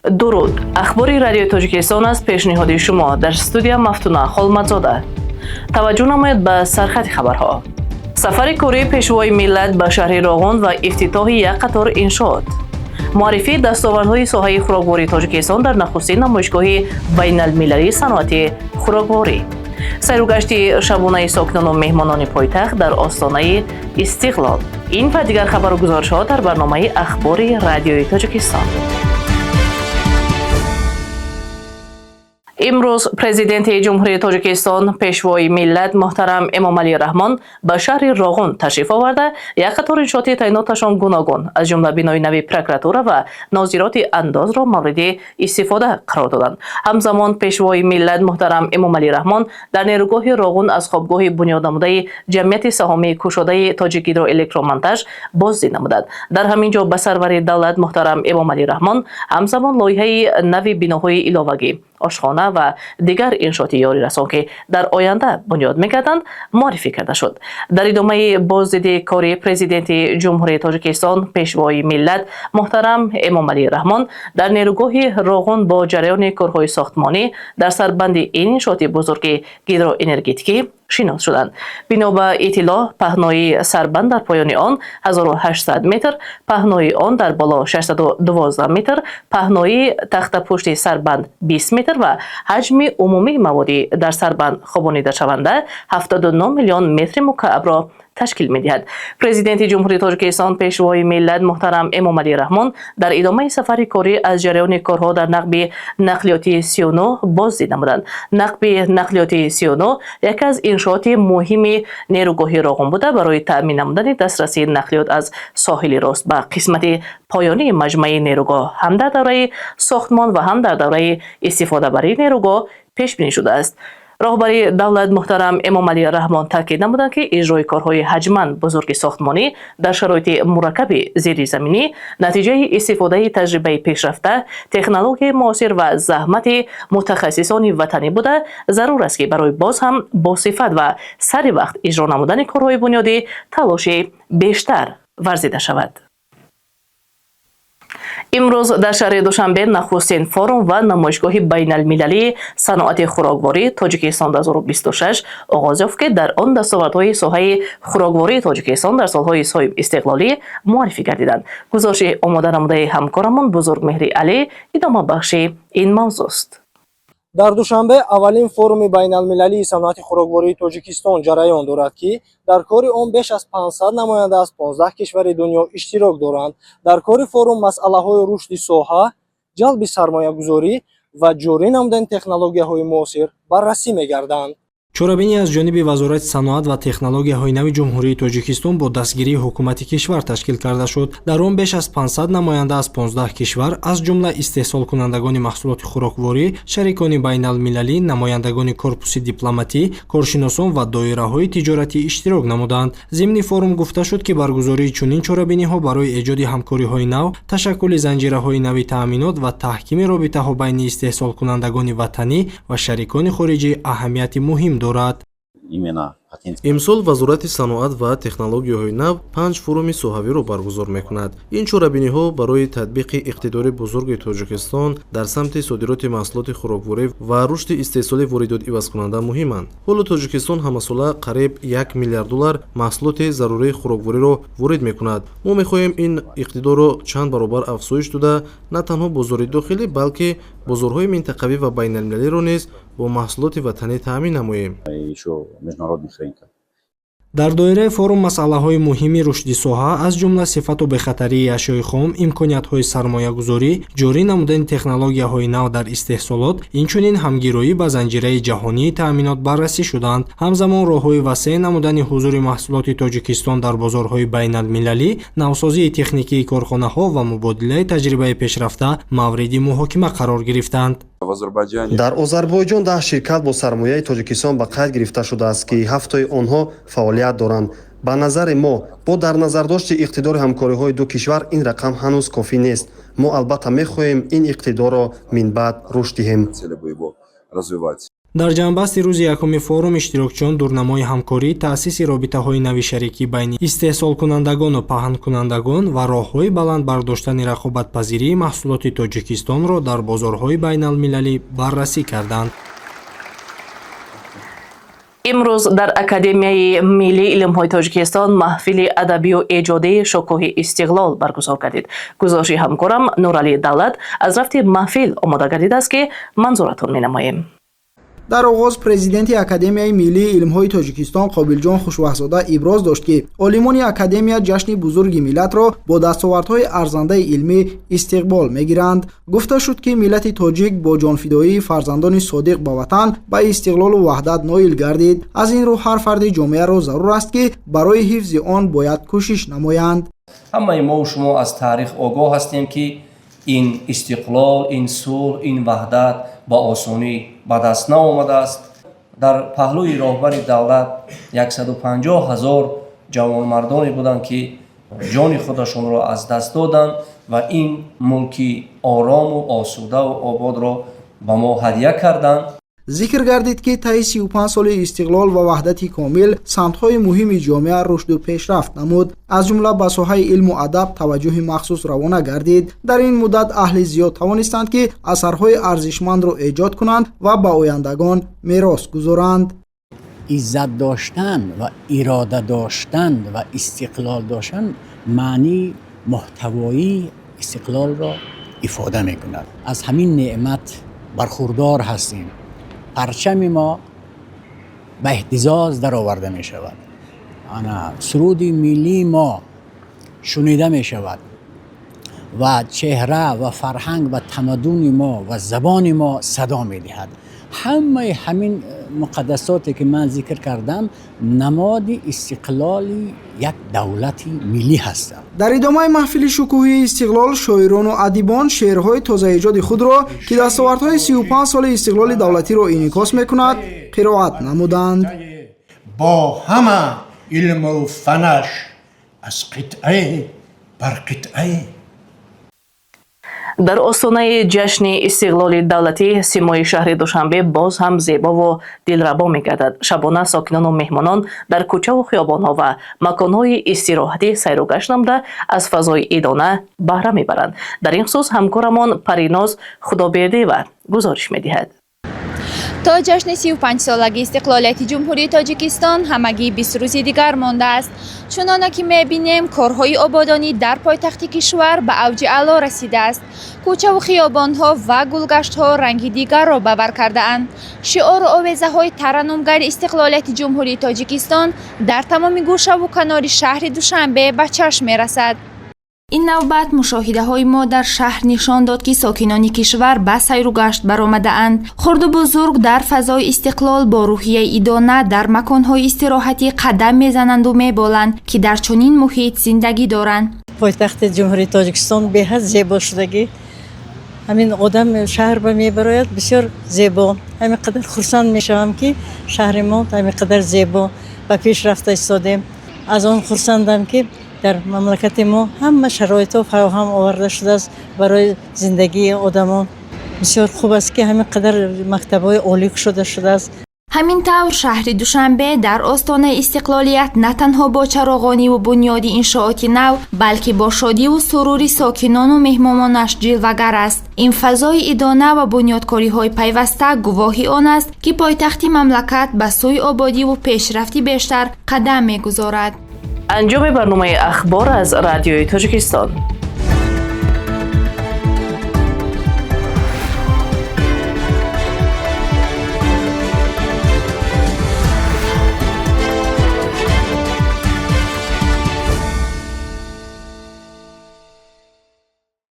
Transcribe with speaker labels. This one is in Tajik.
Speaker 1: Дуруд! Ахбори Радиои Тоҷикистон аст пешниҳоди шумо. Дар студия Мафтуна Холмадзода. Таваҷҷӯҳ намоед ба сархати хабарҳо. Сафари кории Пешвои миллат ба шаҳри Роғун ва ифтитоҳи як қатор иншоот, муаррифии дастовардҳои соҳаи хӯроквории Тоҷикистон дар нахустин намоишгоҳи байналмилалии саноати хӯрокворӣ, сайругашти шабонаи сокинону меҳмонони пойтахт дар остонаи истиқлол. Ин ва дигар хабару гузоришҳо дар барномаи Ахбори Радиои Тоҷикистон. Имрӯз Президенти Ҷумҳурии Тоҷикистон, Пешвои миллат муҳтарам Эмомалӣ Раҳмон ба шаҳри Роғун ташриф оварда, як қатор иншооти таъиноташон гуногун, аз ҷумла бинои нави прокуратура ва нозироти андозро мавриди истифода қарор доданд. Ҳамзамон Пешвои миллат муҳтарам Эмомалӣ Раҳмон дар нерӯгоҳи Роғун аз хобгоҳи бунёднамудаи Ҷамъияти саҳомии кушодаи Тоҷикгидроэлектромонтаж боздид намуданд. Дар ҳамин ҷо ба сарвари давлат муҳтарам Эмомалӣ Раҳмон ҳамзамон лоиҳаи нави биноҳои иловагӣ, ошхона ва дигар иншооти ёрирасон, ки дар оянда бунёд мегарданд, муаррифӣ карда шуд. Дар идомаи боздиди кори Президенти Ҷумҳурии Тоҷикистон, Пешвои миллат муҳтарам Эмомалӣ Раҳмон дар нерӯгоҳи Роғун бо ҷараёни корҳои сохтмонӣ дар сарбанди ин иншооти бузурги гидроэнергетикӣ шинос шуданд. Бино ба иттилоъ, паҳноии сарбанд дар поёни он 1800 метр, паҳноии он дар боло 612 метр, паҳноии тахтапушти сарбанд 20 метр ва ҳаҷми умумии маводи дар сарбанд хобонидашаванда 79 миллион метри мукаабро ташкил медиҳад. Президенти Ҷумҳурии Тоҷикистон, Пешвои миллат муҳтарам Эмомалӣ Раҳмон дар идомаи сафари корӣ аз ҷараёни корҳо дар нақби нақлиётии 39 боздид намуданд. Нақби нақлиётии 39 яке аз иншооти муҳими нерӯгоҳи Роғун буда, барои таъмин намудани дастрасии нақлиёт аз соҳили рост ба қисмати поёнии маҷмӯаи нерӯгоҳ ҳам дар давраи сохтмон ва ҳам дар давраи истифодабарии нерӯгоҳ пешбинӣ шудааст. Роҳбари давлат муҳтарам Эмомалӣ Раҳмон таъкид намуданд, ки иҷрои корҳои ҳаҷман бузурги сохтмонӣ дар шароити мураккаби зеризаминӣ натиҷаи истифодаи таҷрибаи пешрафта, технологияи муосир ва заҳмати мутахассисони ватанӣ буда, зарур аст, ки барои боз ҳам босифат ва сари вақт иҷро намудани корҳои бунёдӣ талоши бештар варзида шавад. Имрӯз дар шаҳри Душанбе нахустин форум ва намоишгоҳи байналмилалии саноати хӯрокворӣ Тоҷикистон 2026 оғоз ёфт, ки дар он дастовардҳои соҳаи хӯроквории Тоҷикистон дар солҳои соҳибистиқлолӣ муаррифӣ гардиданд. Гузориши омода намудаи ҳамкорамон Бузургмеҳри Алӣ идомабахши ин мавзӯст.
Speaker 2: Дар Душанбе аввалин форуми байналмилалии саноати хӯроквории Тоҷикистон ҷараён дорад, ки дар кори он беш аз 500 намоянда аз 15 кишвари дунё иштирок доранд. Дар кори форум масъалаҳои рушди соҳа, ҷалби сармоягузорӣ ва ҷорӣ намудани технологияҳои муосир баррасӣ мегарданд.
Speaker 3: Чорабинӣ аз ҷониби Вазорати саноат ва технологияҳои нави Ҷумҳурии Тоҷикистон бо дастгирии ҳукумати кишвар ташкил карда шуд. Дар он беш аз 500 намоянда аз 15 кишвар, аз ҷумла истеҳсолкунандагони маҳсулоти хӯрокворӣ, шарикони байналмилалӣ, намояндагони корпуси дипломатӣ, коршиносон ва доираҳои тиҷоратӣ иштирок намуданд. Зимни форум гуфта шуд, ки баргузории чунин чорабиниҳо барои эҷоди ҳамкориҳои нав, ташаккули занҷираҳои нави таъминот ва таҳкими робитаҳо байни истеҳсолкунандагони ватанӣ ва шарикони хориҷӣ аҳамияти муҳим дорад.
Speaker 4: Имсол Вазорати саноат ва технологияҳои нав панҷ форуми соҳавиро баргузор мекунад. Ин чорабиниҳо барои татбиқи иқтидори бузурги Тоҷикистон дар самти содироти маҳсулоти хӯрокворӣ ва рушди истеҳсоли воридотивазкунанда муҳиманд. Ҳоло Тоҷикистон ҳамасола қариб 1 миллиард доллар маҳсулоти зарурии хӯроквориро ворид мекунад. Мо мехоҳем ин иқтидорро чанд баробар афзоиш дода, на танҳо бозори дохилӣ, балки бозорҳои минтақавӣ ва байналмилалиро низ бо маҳсулоти ватанӣ таъмин намоем.
Speaker 3: Дар доираи форум масъалаҳои муҳими рушди соҳа, аз ҷумла сифату бехатарии ашёи хом, имкониятҳои сармоягузорӣ, ҷорӣ намудани технологияҳои нав дар истеҳсолот, инчунин ҳамгироӣ ба занҷираи ҷаҳонии таъминот баррасӣ шуданд. Ҳамзамон роҳҳои васеъ намудани ҳузури маҳсулоти Тоҷикистон дар бозорҳои байналмилалӣ, навсозии техникии корхонаҳо ва мубодилаи таҷрибаи пешрафта мавриди муҳокима қарор гирифтанд.
Speaker 5: Дар Озарбойҷон 10 ширкат бо сармояи Тоҷикистон ба қайд гирифта шудааст, ки ҳафтои онҳо фаъолият доранд. Ба назари мо, бо дар назардошти иқтидори ҳамкориҳои ду кишвар, ин рақам ҳанӯз кофӣ нест. Мо албатта мехоҳем ин иқтидорро минбаъд рушд диҳем.
Speaker 3: Дар ҷамъбасти рӯзи якуми форум иштирокчиён дурнамои ҳамкорӣ, таъсиси робитаҳои нави шарикӣ байни истеҳсолкунандагону паҳнкунандагон ва роҳҳои баланд бардоштани рақобатпазирии маҳсулоти Тоҷикистонро дар бозорҳои байналмилалӣ баррасӣ карданд.
Speaker 1: Имрӯз дар Академияи миллии илмҳои Тоҷикистон маҳфили адабию эҷодии «Шукӯҳи истиқлол» баргузор гардид. Гузориши ҳамкорам Нуралӣ Давлат аз рафти маҳфил омода гардидааст, ки манзуратон менамоем.
Speaker 6: Дар оғоз президенти Академияи миллии илмҳои Тоҷикистон Қобилҷон Хушваҳзода иброз дошт, ки олимони академия ҷашни бузурги миллатро бо дастовардҳои арзандаи илмӣ истиқбол мегиранд. Гуфта шуд, ки миллати тоҷик бо ҷонфидоии фарзандони содиқ ба ватан ба истиқлолу ваҳдат ноил гардид. Аз ин рӯ ҳар фарди ҷомеаро зарур аст, ки барои ҳифзи он бояд кӯшиш намоянд.
Speaker 7: Ҳамаи мову шумо аз таърих огоҳ ҳастем, ки ин истиқлол, ин сулҳ, ин ваҳдат ба осонӣ ба даст наомадааст. Дар паҳлӯи роҳбари давлат 150 ҳазор ҷавонмардоне буданд, ки ҷони худашонро аз даст доданд ва ин мулки орому осудаву ободро ба мо ҳадя карданд.
Speaker 6: Зикр гардид, ки таи 35 соли истиқлол ва ваҳдати комил самтҳои муҳими ҷомеа рушду пешрафт намуд. Аз ҷумла ба соҳаи илму адаб таваҷҷӯҳи махсус равона гардид. Дар ин муддат аҳли зиёд тавонистанд, ки асарҳои арзишмандро эҷод кунанд ва ба ояндагон мерос гузоранд.
Speaker 8: Иззат доштан ва ирода доштан ва истиқлол доштан маънии муҳтавоии истиқлолро ифода мекунад. Аз ҳамин неъмат бархурдор ҳастем. Парчами мо ба иҳтизоз дароварда мешавад, ана суруди миллии мо шунида мешавад ва чеҳра ва фарҳанг ва тамаддуни мо ва забони мо садо медиҳад. Ҳамаи ҳамин муқаддасоте, ки ман зикр кардам, намоди истиқлоли як давлати миллӣ ҳастанд.
Speaker 6: Дар идомаи маҳфили «Шукӯҳи истиқлол» шоирону адибон шеърҳои тозаэҷоди худро, ки дастовардҳои 35 соли истиқлоли давлатиро инъикос мекунад, қироат намуданд.
Speaker 9: Бо ҳама илму фанаш аз қитъае бар қитъае.
Speaker 1: Дар остонаи ҷашни истиқлоли давлатӣ симои шаҳри Душанбе боз ҳам зебову дилрабо мегардад. Шабона сокинону меҳмонон дар кӯчаву хиёбонҳо ва маконҳои истироҳатӣ сайру гашт намуда, аз фазои идона баҳра мебаранд. Дар ин хусус ҳамкорамон Париноз Худобердиева гузориш медиҳад.
Speaker 10: То ҷашни 35-солагии истиқлолияти Ҷумҳурии Тоҷикистон ҳамагӣ 20 рӯзи дигар мондааст. Чуноне ки мебинем, корҳои ободонӣ дар пойтахти кишвар ба авҷи аъло расидааст. Кӯчаву хиёбонҳо ва гулгаштҳо ранги дигарро ба бар кардаанд. Шиору овезаҳои тараннумгари истиқлолияти Ҷумҳурии Тоҷикистон дар тамоми гӯшаву канори шаҳри Душанбе ба чашм мерасад. Ин навбат мушоҳидаҳои мо дар шаҳр нишон дод, ки сокинони кишвар ба сайру гашт баромадаанд. Хурду бузург дар фазои истиқлол бо рӯҳияи идона дар маконҳои истироҳатӣ қадам мезананду меболанд, ки дар чунин муҳит зиндагӣ доранд.
Speaker 11: Пойтахти Ҷумҳурии Тоҷикистон беҳад зебо шудагӣ. Ҳамин одам шаҳр ба мебарояд, бисёр зебо. Ҳамин қадар хурсанд мешавам, ки шаҳри мо ҳамин қадар зебо ба пеш рафта истодем. Аз он хурсандам, ки дар мамлакати мо ҳама шароитҳо фароҳам оварда шудааст барои зиндагии одамон. Бисёр хуб аст, ки ҳамин қадар мактабҳои олӣ кушода шудааст.
Speaker 10: Ҳамин тавр, шаҳри Душанбе дар остонаи истиқлолият на танҳо бо чароғониву бунёди иншооти нав, балки бо шодиву сурури сокинону меҳмононаш ҷилвагар аст. Ин фазои идона ва бунёдкориҳои пайваста гувоҳи он аст, ки пойтахти мамлакат ба сӯи ободиву пешрафти бештар қадам мегузорад.
Speaker 1: Анҷоми барномаи ахбор аз Радиои Тоҷикистон.